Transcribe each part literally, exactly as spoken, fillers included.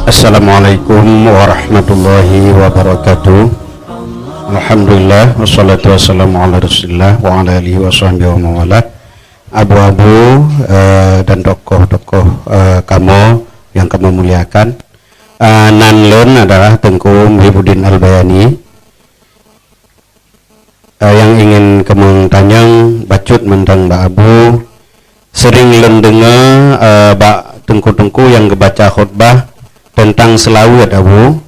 Assalamualaikum warahmatullahi wabarakatuh. Alhamdulillah, wassalatu wassalamu ala Rasulillah wa ala alihi wa sahbihi wa mawalah. Abu-abu, eh, dan tokoh-tokoh, eh, kamoe nyang kamoe muliakan. Eh, nan lôn adalah Teungku Muhibuddin Al-Bayani. Eh, nyang ingin kamoe tanyong bacut mantong bak Abu, sering lôn deungoe, eh, bak teungku-teungku nyang geubaca khutbah teuntang seulaweuet Abu,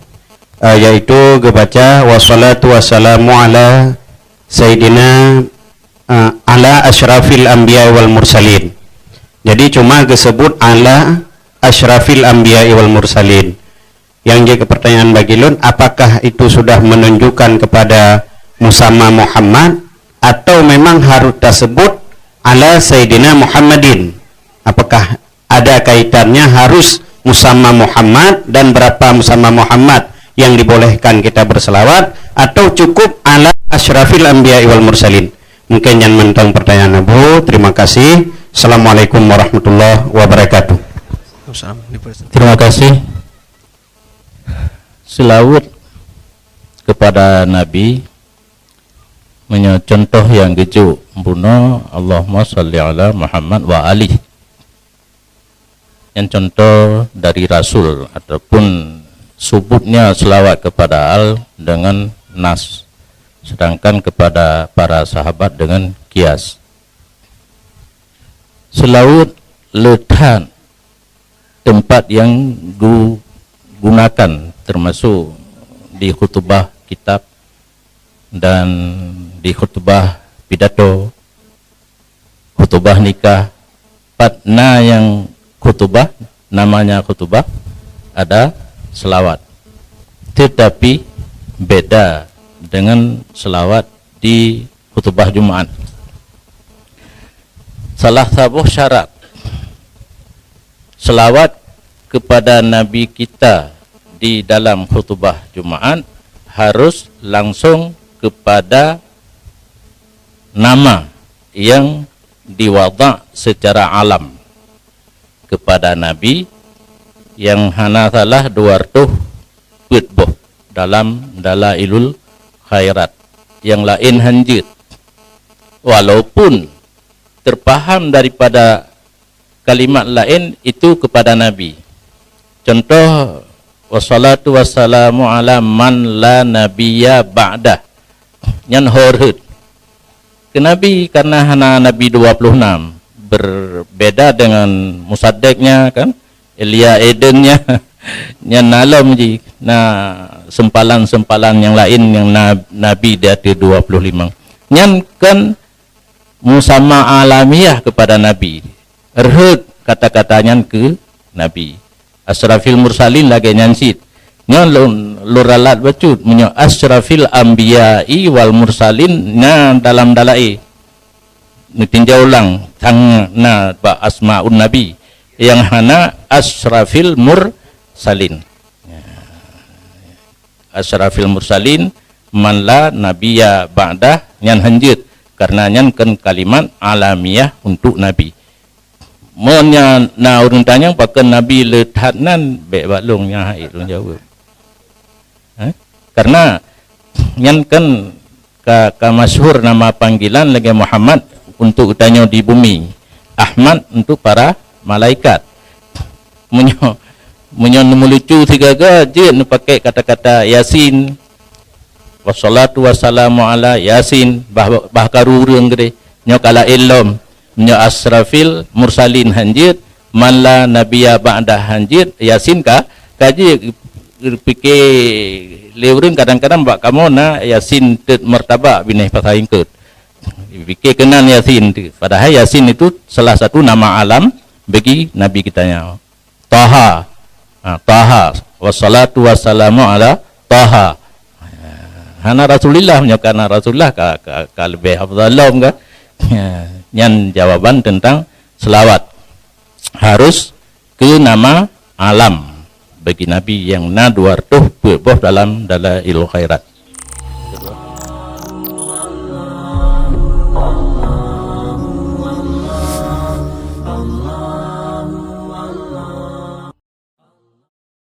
eh, yaitu geubaca wassalatu wassalamu ala sayyidina, eh, ala asyrafil anbiya wal mursalin. Jadi cuma geuseubut ala asyrafil anbiya wal mursalin. Nyang jeuet keu pertanyaan bagi lôn, apakah itu sudah menunjukkan kepada musamma Muhammad atau memang harus tersebut ala Sayyidina Muhammadin? Apakah ada kaitannya harus musamma Muhammad dan berapa musamma Muhammad yang dibolehkan kita berselawat atau cukup ala asyrafil anbiya wal mursalin? Mungkin nyan mantong pertanyaan Abu. Terima kasih. Assalamualaikum warahmatullahi wabarakatuh. Terima kasih. Seulaweuet kepada Nabi, meunyoe contoh nyang geujok bunoe, Allahumma shalli ala Muhammad wa alih. Nyan contoh dari Rasul ataupun subutnya seulaweuet kepada al dengan nas, sedangkan kepada para sahabat dengan kias. Seulaweuet le that teumpat nyang gu-, gunakan, teumasok di khutubah kitab dan di khutubah pidato, khutubah nikah. Pat na nyang khutubah, namanya khutubah, ada seulaweuet. Tetapi beda dengan seulaweuet di khutubah Jumaat. Salah saboh syarat seulaweuet kepada Nabi kita di dalam khutubah Jumaat harus langsung kepada nama nyang diwadha' secara alam kepada Nabi, nyang hana salah dua reutôh peuet boh dalam Dalailul Khairat. Nyang laén hanjeuet. Walaupun terpaham daripada kalimat laén itu kepada Nabi. Contoh, wassalatu wassalamu ala man la nabiyya ba'dah. Nyan ho reuheut. Keu Nabi, karena hana Nabi dua puluh enam, berbeda dengan Musaddeknya, kan, Elia Edennya, nyan na lom jih, na sempalan-sempalan nyang laén nyang na, Nabi di ateueh dua puluh lima. Nyan kan musamma alamiah kepada Nabi. Rhot kata-kata nyan keu Nabi. Asyrafil mursalin lagée nyan cit. Nyoe lôn, lôn ralat bacut, meunyoe asyrafil anbiya'i wal mursalin na dalam Dalail. Neutinjau ulang, tang na bak asmaun nabi. Nyang hana asyrafil mursalin. Asyrafil mursalin, man la nabiyya ba'dah, nyan hanjeuet, karena nyan kan kalimat alamiah untuk Nabi. Meunyoe na ureuëng tanyong pakon Nabi le that nan, bék bak lôn nyang hai lôn jaweueb. Eh? Karena nyan kan ka, ka masyhur nama panggilan lagée Muhammad untuk geutanyoe di bumi, Ahmad untuk para malaikat. Meunyoe, meunyoe neumeulicu sigaga jeuet neupakée kata-kata Yasin, wassalatu wassalamu ala Yasin, bah, bah karu ureuëng geude, nyoe ka laén lom. Nyoe asyrafil mursalin hanjeuet, man la nabiyya ba'dah hanjeuet, Yasin ka, ka jeuet. Pike lé ureuëng kadang-kadang bak kamoe na Yasin teut martabak binéh pasai eungkot. Pike keunan Yasin tu. Padahai Yasin itu salah satu nama alam bagi Nabi kita nyoe. Taha. Ha, Taha. Wassalatu wassalamu ala Taha. Hana Rasulillah, meunyoe kana Rasulillah ka, ka, ka leubeh afdal lom ka. Nyan jawaban teuntang seulaweuet. Harus keu nama alam bagi Nabi nyang na dua reutôh peuet boh dalam Dalailul Khairat.